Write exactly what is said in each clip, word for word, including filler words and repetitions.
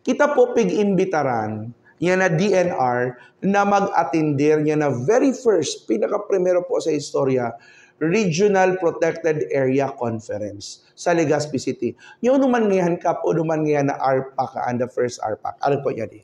Kita po pig-imbitaran niya na D N R na mag-atender niya na very first, pinaka-primero po sa istorya, Regional Protected Area Conference sa Legazpi City. Yung naman ngayon, Kap, o naman ngayon na R PAC, and the first R PAC. Alam po niya di.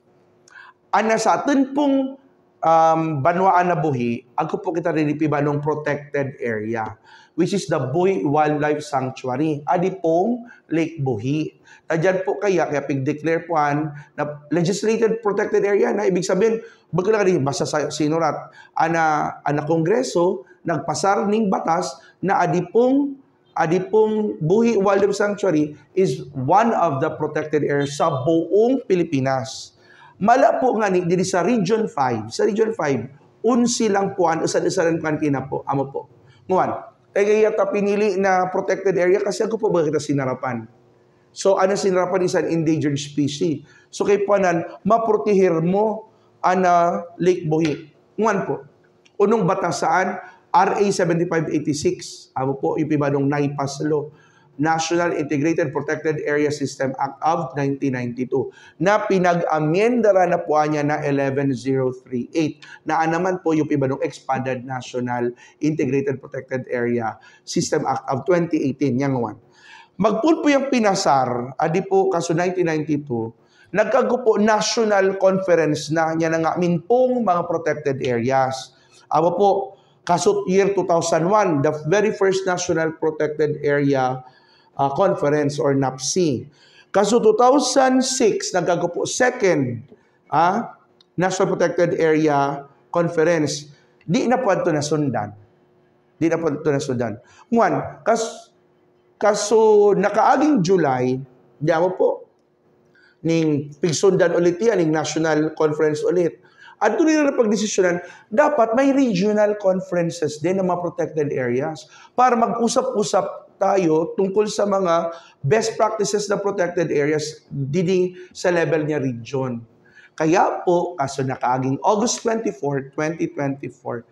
Ana sa atin pong um, banwaan na buhi, agko po kita rin ipibanong protected area, which is the Buhi Wildlife Sanctuary, adi pong Lake Buhi. Tadyan po kaya, kaya pig-declare po an na legislated protected area na ibig sabihin, baka lang rin, basta sa sinurat, ana, ana Kongreso, nagpasar ning batas na adi pong Adi pong Buhi Wildlife Sanctuary is one of the protected areas sa buong Pilipinas. Mala po nga ni diri sa Region five. Sa Region five, onse lang po an usad-usadan kan kina po. Amo po. Nguan, kaya ta pinili na protected area kasi ako po ba kita sinarapan. So, ano sinarapan is an endangered species. So, kay panan, maproteher mo ana Lake Buhi. Nguan po. Unong batas saan? R A seventy-five eighty-six. Amo po, yung pibanong NIPAS Law, National Integrated Protected Area System Act of nineteen ninety-two, na pinag-amyendaran na po niya na eleven zero three eight, na naman po yung pibanong Expanded National Integrated Protected Area System Act of twenty eighteen. Yang one. Magpul po yung pinasar, adi po kaso nineteen ninety-two, nagkago po national conference na niya na nga minpong mga protected areas. Awa po, kasot year two thousand one, the very first National Protected Area uh, Conference or NAPSI. Kaso two thousand six, nagkago po second ah, National Protected Area Conference. Di na po ito nasundan. Di na po ito nasundan. Nguan, kas, kaso nakaaging July, di ako po, ning pigsundan ulit yan, ning national conference ulit. At tuloy na pagdesisyonan, dapat may regional conferences din ng mga protected areas para mag-usap-usap tayo tungkol sa mga best practices na protected areas diding sa level niya region. Kaya po, kaso nakaaging August twenty-four, twenty twenty-four,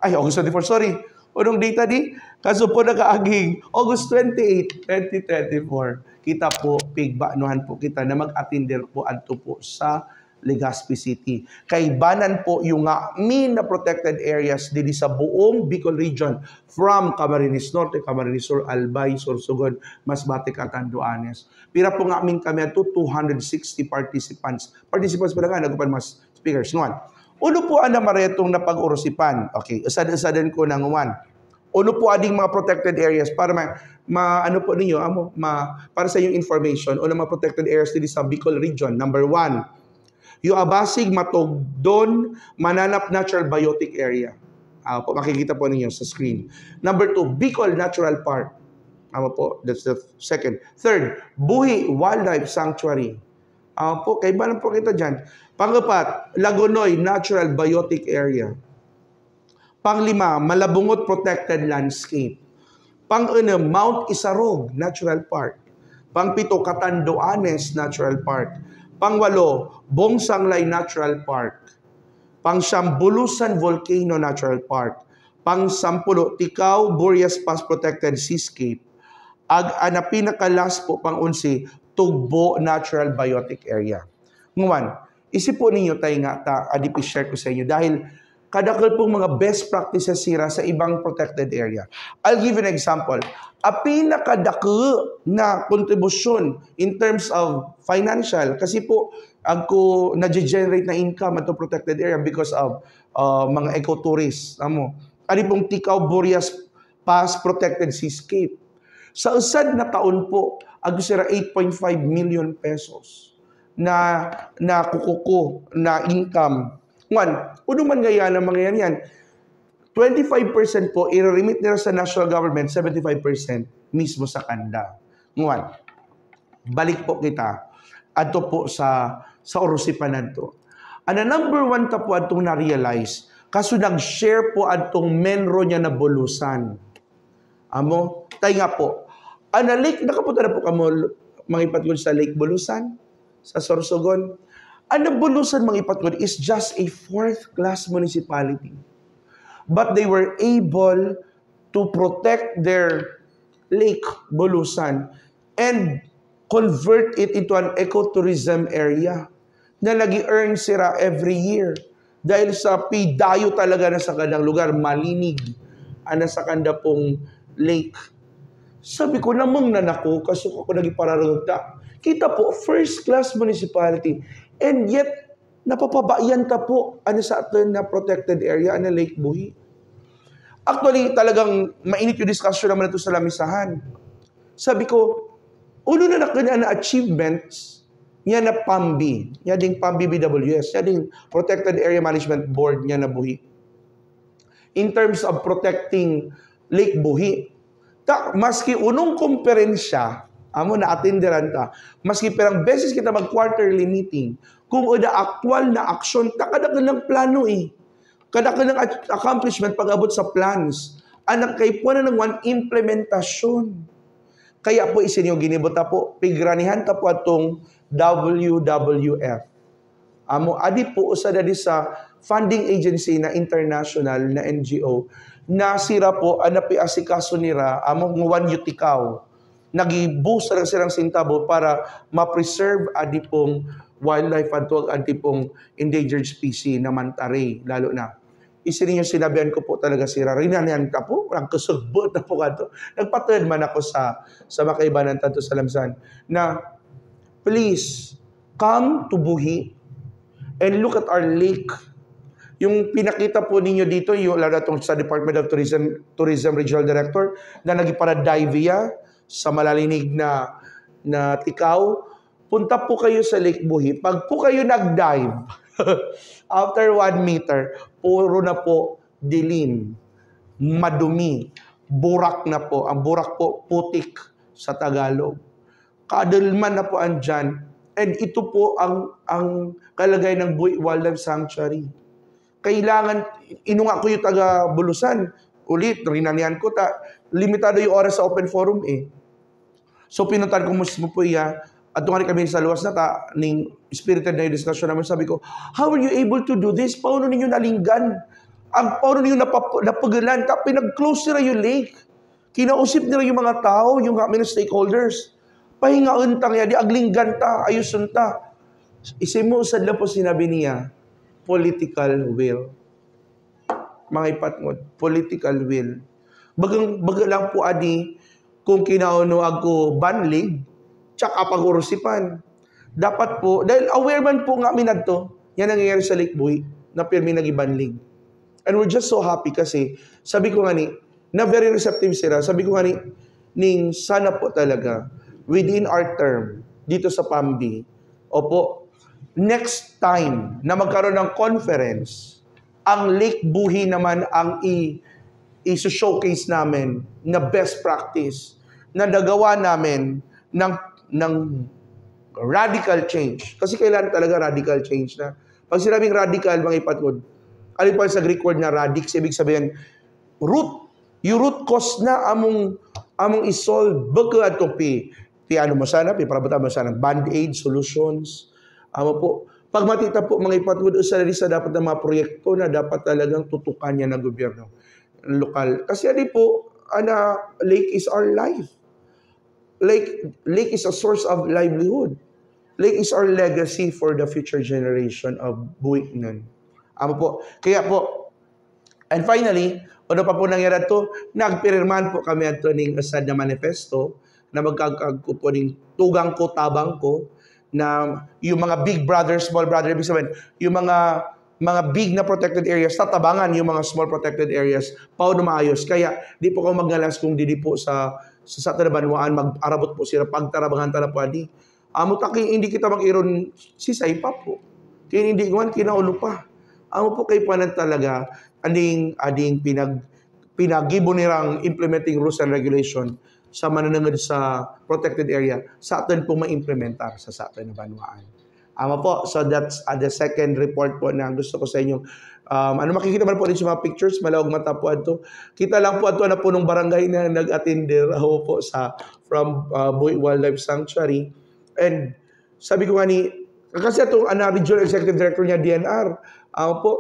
ay, August twenty-four, sorry. Unong data di? Kaso po nakaaging August twenty-eight, twenty twenty-four. Kita po, pigbanuhan po kita na mag-atender po adto po sa Legazpi City. Kaibanan po yung ngamin na protected areas dili sa buong Bicol Region, from Camarines Norte, Camarines Sur, Albay, Sorsogon, Masbate, Catanduanes. Pira po ngamin kami ato? Two hundred sixty participants. Participants pa na nga, nagupan mga speakers. Nguan, uno po ang namaretong na pag-urusipan. Okay, usad-usadan ko na nguan. Uno po ading mga protected areas para ma, ma ano po ninyo, amo, ma, para sa inyong information, uno mga protected areas dito sa Bicol region. Number one, yung Abasig, Matugdon, Mananap Natural Biotic Area. Ah, po, makikita po ninyo sa screen. Number two, Bicol Natural Park. Amo po, that's the second. Third, Buhi Wildlife Sanctuary. Amo po, kaiba lang po kita dyan. Pangapat, Lagonoy Natural Biotic Area. Panglima, Malabungot Protected Landscape. Pang-enem, Mount Isarog Natural Park. Pangpito, Catanduanes Natural Park. Pangwalo, Bongsanglay Natural Park. Pangsyam, Bulusan Volcano Natural Park. Pangsampulo, Ticao Boreas Pass Protected Seascape. Ag, ana pinaka-last po, pang-onse, Tugbo Natural Biotic Area. Nguan, isip po ninyo tayo nga ta, adi pi-share ko sa inyo. Dahil kadakul pong mga best practices sira sa ibang protected area. I'll give you an example. A pinakadako na kontribusyon in terms of financial, kasi po, agko nag-generate na income ato protected area because of uh, mga ecotourists. Amo, ari pong Ticao Boreas Pass Protected Seascape. Sa usad na taon po, agko sira eight point five million pesos na nakukuko na income. One, uno man gaya ng mga yan, yan. twenty-five percent po, i-remit nila sa national government, seventy-five percent mismo sa kanda. Nguan, balik po kita adto po sa sa urusipan adto. Ana number one ta po adtong na-realize, kaso nag-share po adtong menro niya na bulusan. Amo, tay nga po. Ana Lake, nakapunta na po kamo, mga ipatgod, sa Lake Bulusan, sa Sorsogon? Ana Bulusan, mga ipatgod, is just a fourth class municipality. But they were able to protect their Lake Bulusan. And convert it into an ecotourism area na nag earn sira every year. Dahil sa pidayo talaga na sa kanilang lugar, malinig ang nasa kanda pong lake. Sabi ko, namang na nako, kaso ako naging pararugta. Kita po, first class municipality. And yet, napapabayan ta po ano sa atin na protected area, ano Lake Buhi. Actually, talagang mainit yung discussion naman ito sa lamisahan. Sabi ko, uno na nakuha na achievements niya na PAMBI, niya ding PAMBI B W S, niya ding Protected Area Management Board niya na Buhi. In terms of protecting Lake Buhi, ta, maski unong komperensya, amo na atenderan ta, maski pirang beses kita mag quarterly meeting, kung ada aktwal na aksyon, ta kada ka ng plano eh. Kada ka ng ac-, accomplishment pag-abot sa plans. Ang nagkaipuan na ng one implementasyon. Kaya po isinyo ginibo ta po, pigranihan ta po atong W W F. Amo, adi po, usa na di sa funding agency na international na N G O na sira po, ang napiasikaso nira, amo, ng One Utikaw. Nag-ibusa lang silang sintabo para ma-preserve adi pong wildlife at tuwag adi pong endangered species na manta ray, lalo na. Isi ninyo sinabihan ko po talaga sira, rinanian ka po, nagkasugbo na po ka to. Nagpatod man ako sa, sa makaibanan tanto sa lamsan na, please, come to Buhi and look at our lake. Yung pinakita po ninyo dito, yung lalo itong sa Department of Tourism, Tourism Regional Director, na naging para divia sa malalinig na, na tikaw, punta po kayo sa Lake Buhi. Pag po kayo nag-dive, after one meter, puro na po dilim, madumi, burak na po. Ang burak po, putik sa Tagalog. Kadalman na po andyan. And ito po ang, ang kalagay ng Buhi Wildlife Sanctuary. Kailangan, inunga ko yung taga Bulusan. Ulit, rinanian ko, ta, limitado yung oras sa open forum eh. So, pinuntahan ko mismo po iya. At tunga kami sa luwas na ta, ning spirited na yung discussion namin, sabi ko, "How are you able to do this? Paano ninyo nalinggan? Ang, paano ninyo napap-, napugulan?" Ta, pinag-close nila yung lake. Kinausip nila yung mga tao, yung mga stakeholders. Pahingaon ta niya, di aglinggan ta, ayuson ta. Isimusad lang po sinabi niya, political will. Mga ipatngod, political will. Bagang, baga lang po adi, kung kinauno ako banlig, tsaka pag-urusipan. Dapat po, dahil aware man po nga minadto, yan nangyayari sa Lake Buhi, na pirmi nag-ibanlig. And we're just so happy kasi, sabi ko nga ni, na very receptive sila. Sabi ko nga ni, ning sana po talaga, within our term, dito sa PAMBI, opo, next time na magkaroon ng conference, ang Lake Buhi naman ang i-, i-showcase namin na best practice na nagawa namin ng, ng radical change. Kasi kailangan talaga radical change na. Pag sinabing radical, mga ipatngod, alin pa sa Greek word na radix, ibig sabihin, root. Yung root cause na among, among isolve. Baka at kung pi-, piano mo sana, piparabutan mo sana band-aid solutions. Amo po. Pag matita po, mga ipatngod, usa na sa dapat na mga proyekto na dapat talagang tutukan niya ng gobyerno lokal. Kasi ano po, ana, lake is our life. Lake, lake is a source of livelihood. Lake is our legacy for the future generation of Buiknon. Amo po. Kaya po, and finally, ano pa po nangyari to? Nagpirirmahan po kami ato ning sad na manifesto na magkagkag ko po ning tugang ko, tabang ko, na yung mga big brother, small brother, ibig sabihin, yung mga, mga big na protected areas, tatabangan yung mga small protected areas, paano maayos. Kaya, di po kayo magnalas kung didi po sa, sa, sa Tanabanwaan, mag-arabot po sila, pagtarabangan ta na po, adi. Amo ta, kaya hindi kita mag-iron, sisay pa po. Kaya hindi man, kinaulo pa. Amo po kay panan talaga, ading, ading pinag-, pinagibo nirang implementing rules and regulation sa mananangod sa protected area, sa atin pong ma-implementar sa, sa atin na banwaan. Amo po, so that's, uh, the second report po na gusto ko sa inyo. Um, ano makikita man po dito sa mga pictures, malawag mata po ato. Kita lang po ato na punong barangay na nag-attender. Ako po sa, from, uh, Buhi Wildlife Sanctuary. And sabi ko nga ni, kasi ato, ang regional executive director niya, D N R, ako po,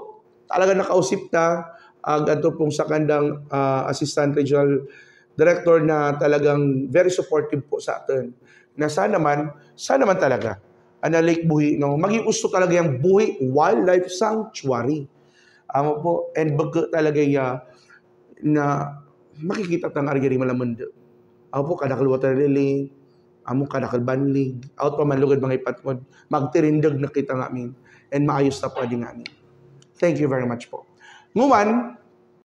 talaga nakausip na ang ato pong sa kandang, ah, assistant regional director na talagang very supportive po sa atin. na sana man, sana man talaga, ang Lake Buhi, no? Maging uso talaga yung Buhi Wildlife Sanctuary. Amo po, and baga talaga ya na makikita tang arigari malamundo. Amo po, kadakal water lily, amo kadakal banlig, out pa man lugod mga ipatngod, magtirindag na kita ngamin, and maayos na pwede ngamin. Thank you very much po. Nguman,